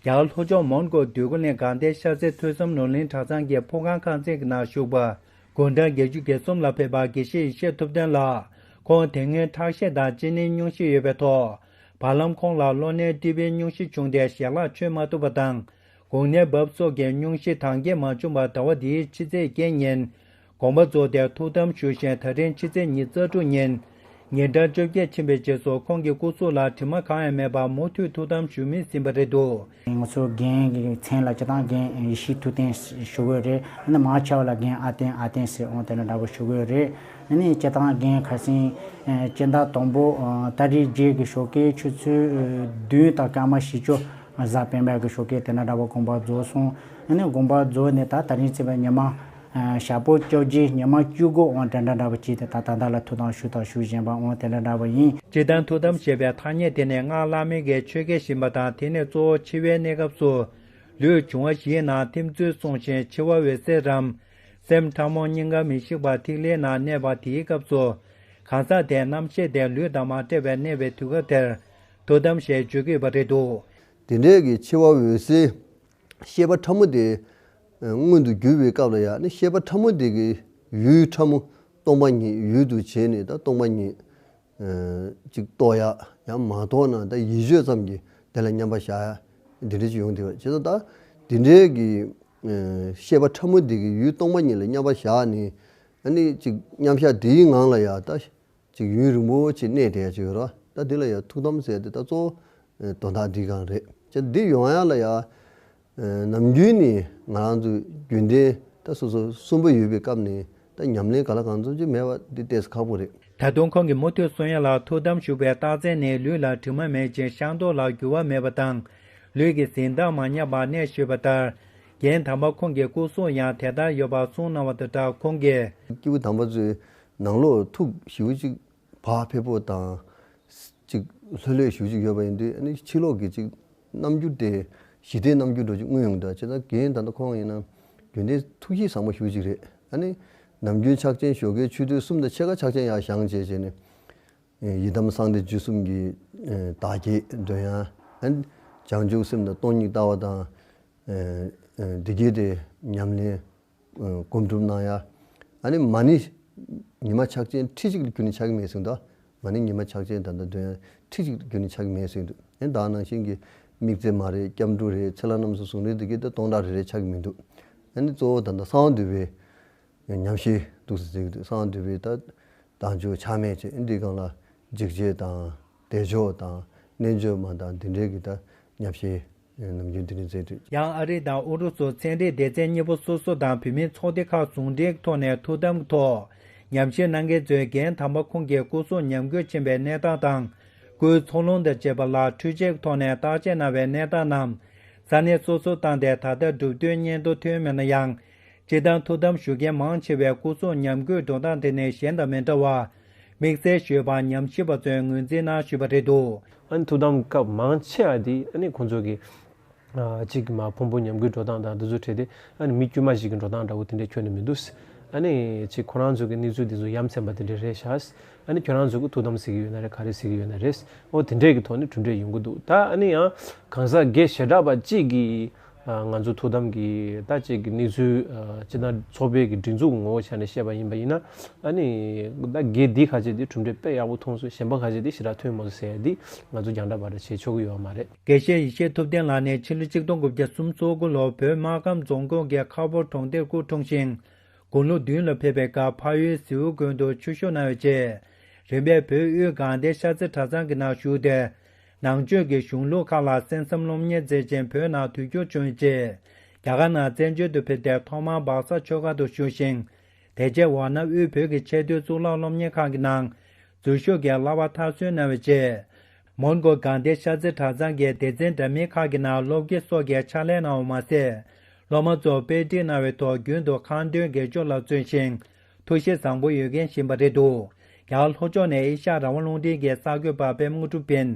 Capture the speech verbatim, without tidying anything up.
རྒྱ་གར་ལྷོ་ཕྱོགས་མོན་གྷོ་འདོད་རྒུ་གླིང་དགའ་ལྡན་ཤར་རྩེ་ཐོས་བསམ་ནོར་གླིང་གྲྭ་ཚང་གི་ཕོ་བྲང་ཁང་ཚན་གྱི་ནང་བཞུགས་པ་དགུང་གྲངས་བརྒྱད་ཅུ་གྱ་གསུམ་ལ་ཕེབས་པ་དགེ་བཤེས་ཡེ་ཤེས་ཐུབ་བསྟན་ལགས། ཁོང་དེ་སྔོན་ཁྲག་ཤེད་དང་གཅིན་སྙི་སྙུང་གཞི་ཡོད་པའི་ཐོག་བར་ལམ་ཁོང་ལ་གློ་ནད་ཏི་བིའི་སྙུང་གཞི་བྱུང་སྟེ་ཞལ་ལག་མཆོད་མ་ཐུབ་པ་དང་། དགུང་ནད་བབས་སོགས་ཀྱི་སྙུང་གཞི་དྭངས་སྐྱེད་མ་བྱུང་བར་ཟླ་བ་འདིའི་ཕྱི་ཚེས་བརྒྱད་ཉིན་དགོངས་པ་རྫོགས་ཏེ་ཐུགས་དམ་བཞུགས་ཤིང་། ད་རིང་ཕྱི་ཚེས་ཉི་ཤུ་རྩ་དྲུག་ཉིན་ཉིན་གྲངས་བཅོ་བརྒྱད་ཕྱིན་པའི་རྗེས་སུ་ཁོང་གི་སྐུ་གཟུགས་ལ་དྲི་མ་གང་ཡང་མེད་པར་མུ་མཐུད་ཐུགས་དམ་བཞུགས་མུས་ཟིན་པ་རེད་འདུག། ང་ཚོ་རྒན་གྱི་མཚན་ལ་སྤྱིར་བཏང་རྒན་ཡེ་ཤེས་ཐུབ་བསྟན་ཞུ་གི་ཡོད་རེད། ཨ་ནི་མང་ཆེ་བ་ལ་རྒན་ཨ་བསྟན་ཨ་བསྟན་ཟེར་འོང་དེ་འདྲ་འདྲ་པོ་ཞུ་གི་ཡོད་རེད། ཨ་ནི་སྤྱིར་བཏང་རྒན་ཁ་སང་སྤྱི་ཟླ་དང་པོ་ཏ་རིག་བརྒྱད་ཀྱི་ཞོགས་ཀའི་ཆུ་ཚོད་བདུན་དང་སྐར་མ་བཞི་བཅུ། གཟའ་སྤེན་པ་གི་ཞོགས་ཀས་དེ་འདྲ་འདྲ་པོ་དགོངས་པ་རྫོགས་སོང་། ཨ་ནི་དགོངས་པ་རྫོགས་ནས་ད་ད་རིང་བརྩིས་པའི་ཉི་མ་ཞག་པོ་བཅོ་བརྒྱད་ཉི་མ་བཅུ་དགུ་འོང་དེ་འདྲ་འདྲ་པོ་བྱས་ཏེ་ད་ད་ལྟ་ལ་ཐུགས་དམ་ཞུ་དང་ཞུ་བཞིན་པ་འོང་དེ་འདྲ་འདྲ་པོ་ཡིན། སྤྱིར་བཏང་ཐུགས་དམ་ཞེས་པའི་ཐ་སྙད་དེ་ནི་སྔགས་བླ་མེད་ཀྱི་ཆོས་སྐད་ཡིན་པ་དང་། དེ་ནི་གཙོ་བོ་འཆི་བའི་གནས་སྐབས་སུ་ལུས་འབྱུང་བ་བཞིའི་ནང་ཐིམ་ཚུལ་གསུངས་ཤིང་། འཆི་བ་འོད་གསལ་རམ། སེམས་ཕྲ་མོ་སྙིང་ག་མི་ཤིགས་པ་ཐིག་ལེའི་ནང་གནས་པ་དེའི་སྐབས་སུ་གང་ཟག་དེའི་རྣམ་ཤེས་དེ་ལུས་དང་མ་བྲལ་བར་གནས་པའི་དུས་སྐབས་དེར་ཐུགས་དམ་ཞེས་བརྗོད་ཀྱི་ཡོད་པ་རེད་འདུག། དེ་འདྲའི་གི་འཆི་བ་འོད་གསལ་ཤེས་པ་ཕྲ་མོ་དེ་མངོན་དུ་གྱུར་པའི་སྐབས་ལ་ཡང་ནི་ཤེས་པ་ཕྲ་མོ་དེ་གི་ཡུལ་ཕྲ་མོ་སྟོང་པ་ཉིད་ཡུལ་དུ་བྱས་ནས་ད་སྟོང་པ་ཉིད་ཅིག་རྟོགས་ཡ། ཡང་མ་རྟོགས་ན་ད་ཡིད་དཔྱོད་ཙམ་གྱིས་དེ་ལ་མཉམ་པར་བཞག་ཡ་དེ་འདྲ་ཅིག་ཡོང་བསྡད་པ་བྱས་ཙང་། ད་དེ་འདྲའི་གི་ཤེས་པ་ཕྲ་མོ་དེ་གི་ཡུལ་སྟོང་པ་ཉིད་ལ་མཉམ་པར་བཞག་ནས་ཨ་ནི་ཅིག་མཉམ་བཞག་དེའི་ངང་ལ་ཡང་ད་ཅིག་ཡུན་རིང་པོ་ཅིག་གནས་བསྡད་ཡ་ཅིག་ཡོད་རེད། ད་འདི་ལ་ཡང་ཐུགས་དམ་ཟེར་ཏེ་ད་གཙོ་བོ་དོན་དག་འདི་གང་རེད། ཅེས་འདི་ཡོང་ཡ་ལ་ཡང་ནམ་རྒྱུན་ནས་ང་རང་ཚོ་རྒྱུན་ལྡན་ད་སོ་སོ་གསོན་པོ་ཡོད་པའི་སྐབས་ནས་ད་ཉམས་ལེན་ག་ལ་གང་འཚམ་ཅིག་མེད་པ་འདི་ཏོག་ཙམ་ཁག་པོ་རེད། ད་དུང་ཁོང་གིས་མུ་མཐུད་གསུང་ཡ་ལ། ཐུགས་དམ་བཞུགས་པའི་རྟགས་མཚན་ནི་ལུས་ལ་དྲི་མ་མེད་ཅིང་ཤ་མདོག་ལ་འགྱུར་བ་མེད་པ་དང་། ལུས་ཀྱི་གཟི་མདངས་མ་ཉམས་པར་གནས་ཞེས་པ་ལྟར། རྒན་དམ་པ་ཁོང་གི་སྐུ་གཟུགས་ཡང་དེ་ལྟར་ཡོད་པར་གསུངས་གནང་བ་དང་སྦྲགས། ཁོང་གིས། སྐྱེས་བུ་དམ་པ་ཚོའི་ནང་ལོགས་ཐུགས་ཞེ་པོ་ཅིག་བག་ཕེབས་པོ་དང་། ཅིག་ལྷོད་ལྷོད་ཞེ་པོ་ཅིག་ཡོད་པ་ཡིན་དུས། ཨ་ནི་ཕྱི་ལོགས་ཀྱི་ཅིག་རྣམ་འགྱུར་དེ་ཞི་བདེའི་རྣམ་འགྱུར་འདྲ་ཅིག་མངོན་ཡོང་གི་འདུག། བྱས་ཙང་རྒན་ད་ལྟ་ཁོང་ཡིན་ན་རྒྱུན་ལྡན་ཐུགས་གཤིས་བཟང་པོ་ཞེ་པོ་ཅིག་རེད། ཨ་ནི་ནམ་རྒྱུན་ཕྱག་ཆེན་ཞོགས་ཀའི་ཆུ་ཚོད་གསུམ་དང་ཕྱེད་ཀ་ཕྱག་ཆེན་ཡར་བཞེངས་བྱས་བྱས་ནས། ཡི་དམ་གསང་བདེ་བཅུ་གསུམ་གྱི་བདག་བསྐྱེད་འདོན་ཡ། ཨ་ནི་བྱང་ཆུབ་སེམས་དང་སྟོང་ཉིད་ལྟ་བ་དང་། འདི་སྐད་དེ་ཉམས་ལེན་སྒོམ་སྒྲུབ་གནང་ཡ། ཨ་ནི་མ་ཎི་ཉི་མ་ཕྱག་ཆེན་ཁྲི་གཅིག་ལས་བརྒྱུད་ནས་ཕྱག་གི་མེད་གསུངས་འདུག། མ་ཎི་ཉི་མ་ཕྱག་ཆེན་ད་ལྟ་འདོན་ཡ་ཁྲི་གཅིག་ལས་བརྒྱུད་ནས་ཕྱག་གི་མེད་གསུངས་འདུག། ཨ་ནི་ད་ནང་བཞིན་གྱི་དམིགས་བརྩེ་མ་རེད། སྐྱབས་འགྲོ་རེད། ཚེ་ལྷ་རྣམ་གསུམ་ཟུང་འབྲེལ་འདི་སྐད་དེ་སྟོང་ཕྲག་རེ་རེ་ཕྱག་གི་མི་འདུག། ཨ་ནི་གཙོ་བོ་ད་ལྟ་གསང་བ་འདུས་པའི་ཉམས་བཞེས་འདུག་ཟེར་གྱི་འདུག། གསང་བ་འདུས་པའི་ད་དལ་འབྱོར་ཆགས་མེད་ཅེས་འདི་སྒང་ལ་འཇིགས་བྱེད་དང་བདེ་མཆོག་དང་རྣལ་འབྱོར་མ་དང་འདི་འདྲའི་གི་ད་ཉམས་བཞེས་ནམ་རྒྱུན་འདི་འདྲ་མཛད་འདུག། ཡང་ཨ་རི་དང་ཨུ་རུ་སུ་ཚན་རིག་སྡེ་ཚན་གཉིས་པོ་སོ་སོ་དང་བོད་མིའི་ཚོགས་སྡེ་ཁག་ཟུང་འབྲེལ་ཐོག་ནས་ཐུགས་དམ་གྱི་ཐོག་ཉམས་ཞིབ་གནང་མཁན་ཚོས་རྒན་དམ་པ་ཁོང་གི་སྐུ་གཟུགས་ཉམས་རྒུད་ཕྱིན་པའི་གནས་སྟངས་དང་། སྐུའི་འཚོ་རླུང་དང་བཅས་པ་ལ་འཕྲུལ་ཆས་ཐོག་ནས་བརྟག་དཔྱད་གནང་བའི་གནས་སྟངས་རྣམས་ས་གནས་སོ་སོར་བཏང་སྟེ། ད་ལྟ་གྲུབ་དོན་སྙན་ཐོ་ཐོན་མེད་ན་ཡང་། སྤྱིར་བཏང་ཐུགས་དམ་བཞུགས་མཁན་མང་ཆེ་བའི་སྐུ་གཟུགས་ཉམས་རྒུད་འགྲོ་སྟངས་དེ་ནི་གཞན་དང་མི་འདྲ་བར་དམིགས་བསལ་ཞུས་པར་ཉམས་ཞིབ་པ་ཚོས་ངོས་འཛིན་གནང་བཞིན་པ་རེད་འདུག། ཨ་ནི་ཐུགས་དམ་སྐབས་མང་ཆེ་བ་དེ་ཨ་ནི་ཁོང་ཚོ་གི་ཨ་གཅིག་མ་ཕུང་པོ་ཉམས་རྒུད་འགྲོ་སྟངས་དང་དེ་ཚོ་འཕྲད་དེ། ཨ་ནི་མི་དཀྱུས་མ་ཞིག་གི་འགྲོ་སྟངས་འདྲ་བོ་དེ་འདྲས་ཁྱོན་ནས་མི་འདུག། ཨ་ནི་གཅིག་ཁོ་རང་ཚོ་གི་གནས་ཚུལ་དེ་ཚོ་ཡ་མཚན་པ་དེ་འདྲས་རེད་ཤག། ཨ་ནི་ཁྱོད་རང་ཚོ་གི་ཐུགས་དམ་ཟེར་གི་ཡོད་ན་རེད། ག་རེ་ཟེར་གི་ཡོད་ན་རེད། ཨོ་དེ་འདྲས་ཀྱི་ཐོག་ནས་གྲུབ་འབྲས་ཡོང་གི་འདུག། ད་ཨ་ནི་ཡང་གང་ཟག་སྒེར་བྱེ་བྲག་པ་གཅིག་གིས། ང་ཚོ་ཐུགས་དམ་གྱི་ད་ཅིག་གི་གནས་ཚུལ་ཅི་ད་ཚོགས་པའི་གི་སྒྲིག་འཛུགས་ངོ་བོ་ཆ་ནས་བཤད་པ་ཡིན་པ་ཡིན་ན། ཨ་ནི་ད་དགེ་འདི་ཁ་ཤས་དེ་གྲུབ་འབྲས་དཔེ་ཡག་པོ་ཐོན་སོང་། གཞན་པ་ཁ་ཤས་དེ་ཞེ་དྲག་ཐོན་མ་སོང་ཟེར་ཡ་དེ་ང་ཚོ་རྒྱང་བསྒྲགས་པ་ར་བྱེད་ཆོག་གི་ཡོད་མ་རེད། དགེ་བཤེས་ཡེ་ཤེས་ཐུབ་བསྟན་ལགས་ནི་ཕྱི་ལོ་ཆིག་སྟོང་དགུ་བརྒྱ་སུམ་ཅུ་སོ་དགུ་ལོར་བོད་སྨར་ཁམས་རྫོང་ཁོངས་ཀྱི་ཁ་ཕོར་གྲོང་སྡེར་སྐུ་འཁྲུངས་ཤིང་། དགུང་ལོ་བདུན་ལ་ཕེབས་པའི་སྐབས་ཕ་ཡུལ་ཟེའུ་དགོན་དུ་ཆོས་ཞུགས་གནང་བའི་རྗེས། རིམ་པས་བོད་དབུས་དགའ་ལྡན་ཤར་རྩེ་གྲྭ་ཚང་གི་ནང་བཞུགས་ཏེ། ནང་ཆོས་ཀྱི་གཞུང་ལུགས་ཁག་ལ་གསན་བསམ་སློབ་གཉེར་མཛད་ཅིང་། བོད་ནང་དུས་འགྱུར་བྱུང་བའི་རྗེས། རྒྱ་གར་ནང་བཙན་བྱོལ་དུ་ཕེབས་ཏེ་ཐོག་མར་སྦག་ས་ཆོས་སྒར་དུ་བཞུགས་ཤིང་། དེ་རྗེས་ཝཱ་ཎ་དབུས་བོད་ཀྱི་ཆེས་མཐོའི་གཙུག་ལག་སློབ་གཉེར་ཁང་གི་ནང་འཛུལ་ཞུགས་ཀྱིས་བསླབ་པ་མཐར་སོན་གནང་བའི་རྗེས། མོན་གྷོ་དགའ་ལྡན་ཤར་རྩེ་གྲྭ་ཚང་གི་སྡེ་ཚན་འདྲ་མིན་ཁག་གི་ནང་སློབ་དགེ་སོགས་ཀྱི་ཕྱག་ལས་གནང་བ་མ་ཟད། སློབ་མ་ཚོར་དཔེ་ཁྲིད་གནང་བའི་ཐོག་རྒྱུན་དུ་ཁ་འདོན་དགེ་སྦྱོར་ལ་བརྩོན་ཞིང་། ཐུགས་གཤིས་བཟང་པོ་ཡོད་མཁན་ཞིག་ཡིན་པ་རེད་འདུག། རྒྱ་གར་ལྷོ་ཕྱོགས་ནས་ཨེ་ཤ་ཡ་རང་དབང་རླུང་འཕྲིན་གྱི་གསར་འགོད་པ་པད་མ་དངོས་གྲུབ་ཡིན།